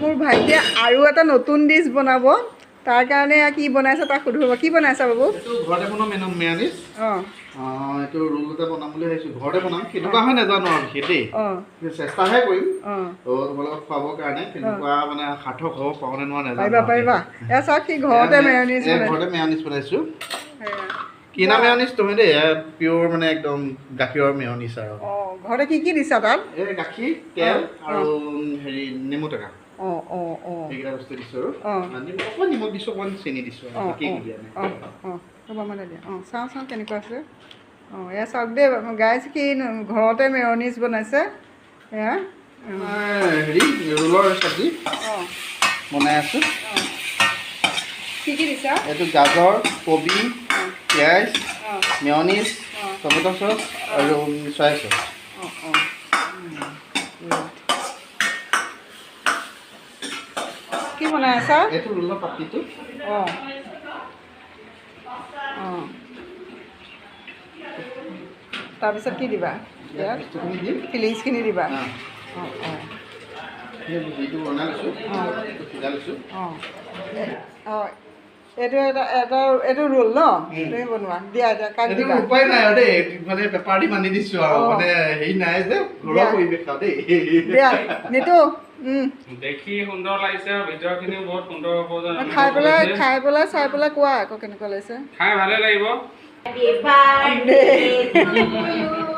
মোৰ ভাইটিয়ে আৰু এটা নতুন ডিছ বনাব, তাৰ কাৰণে এয়া কি বনাইছে তাক সুধো ৰ'বা। কি বনাইছা বাবু? এইটো ঘৰতে বনোৱা মেয়নিজ। এইটো ৰোল এটা বনাম বুলি ভাবিছোঁ, ঘৰতে বনাম, কেনেকুৱা হয় নাজানো আৰু বিশেষ দেই, কিন্তু চেষ্টাহে কৰিম। তো তোমালোকক খুৱাবৰ কাৰণে কেনেকুৱা মানে সাৰ্থক হ'ব পাৰোঁ নে নোৱাৰোঁ নাজানো পাৰিবা আৰু দেই। পাৰিবা। এয়া চাওক, সি ঘৰতে মেয়নিজ বনাইছে। ঘৰতে মেয়নিজ বনাইছোঁ। সেয়া। কিনা মেয়নিজ নহয় দেই, এয়া পিয়'ৰ মানে একদম গাখীৰৰ মেয়নিজ আৰু। অঁ, ঘৰতে কি কি দিছা তাত? এই গাখীৰ, তেল আৰু হেৰি নেমু টেঙা, অঁ অঁ অঁ সেইকেইটা বস্তু দিছোঁ আৰু অকণমান নিমখ দিছোঁ, অকণমান চেনি দিছোঁ আৰু, বাকী একো দিয়া নাই। অঁ অঁ ৰ'বা, মানে দিয়া। অঁ, চাওঁ চাওঁ কেনেকুৱা আছে। অঁ, এয়া চাওক দেই গাইজ, কি ঘৰতে মেয়নিজ বনাইছে এয়া। হেৰি ৰোলৰ চব্জি বনাই আছোঁ। অঁ, কি কি দিছা? এইটো গাজৰ, কবি, পিঁয়াজ, মেয়নিজ, টমেট' চচ আৰু চয়া চচ। অঁ অঁ কি বনাই আছা? এইটো ৰোলৰ পাতিটো। অঁ অঁ তাৰপিছত কি দিবা ইয়াত বস্তুখিনি দিম। ফিলিংছখিনি দিবা? অঁ। অঁ অঁ এই হেৰিটো বনাই লৈছোঁ, এইটো সিজাই লৈছোঁ। অঁ অঁ এইটো এটা এটা এইটো ৰোল ন? তুমি বনোৱা, দিয়া এতিয়া কাক এইটো দিবা? উপায় নাই আৰু দেই, মানে পেপাৰ দি বান্ধি দিছোঁ আৰু, মানে হেৰি নাই যে ঘৰুৱা পৰিৱেশ আৰু দেই। দিয়া নিতু। দেখি সুন্দৰ লাগিছে আৰু ভিতৰখিনিও বহুত সুন্দৰ হ'ব যেন অনুভৱ খাই পেলাই হৈছে। খাই পেলাই চাই পেলাই কোৱা আকৌ কেনেকুৱা লাগিছে। খাই ভালে লাগিব।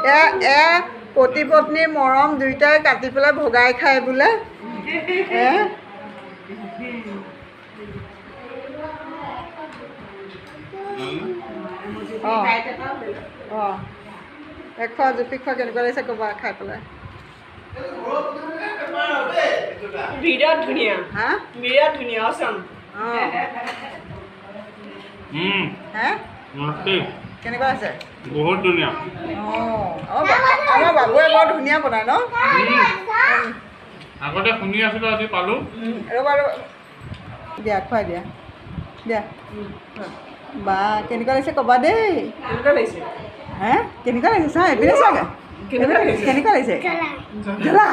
এয়া এয়া পতি পত্নীৰ মৰম, দুয়োটাই কাটি পেলাই ভগাই খাই বোলে। এ অঁ অঁ এই খোৱা, জুপি খোৱা, কেনেকুৱা লাগিছে ক'বা খাই পেলাই। বিৰাট ধুনীয়া। হা? বিৰাট ধুনীয়া, অচম। অঁ। হে? মস্তি। কেনেকুৱা আছে? বহুত ধুনীয়া। অঁ, আমাৰ বাবুৱে বৰ ধুনীয়া বনায় ন? আগতে শুনি আছিলোঁ, আজি পালোঁ। ৰ'বা ৰ'বা, দিয়া, খুৱাই দিয়া, দিয়া। বা কেনেকুৱা লাগিছে ক'বা দেই। কেনেকুৱা লাগিছে? হে, কেনেকুৱা লাগিছে? চা, এইপিনে চা। কেনেকুৱা লাগিছে? কেনেকুৱা লাগিছে? জ্বলা।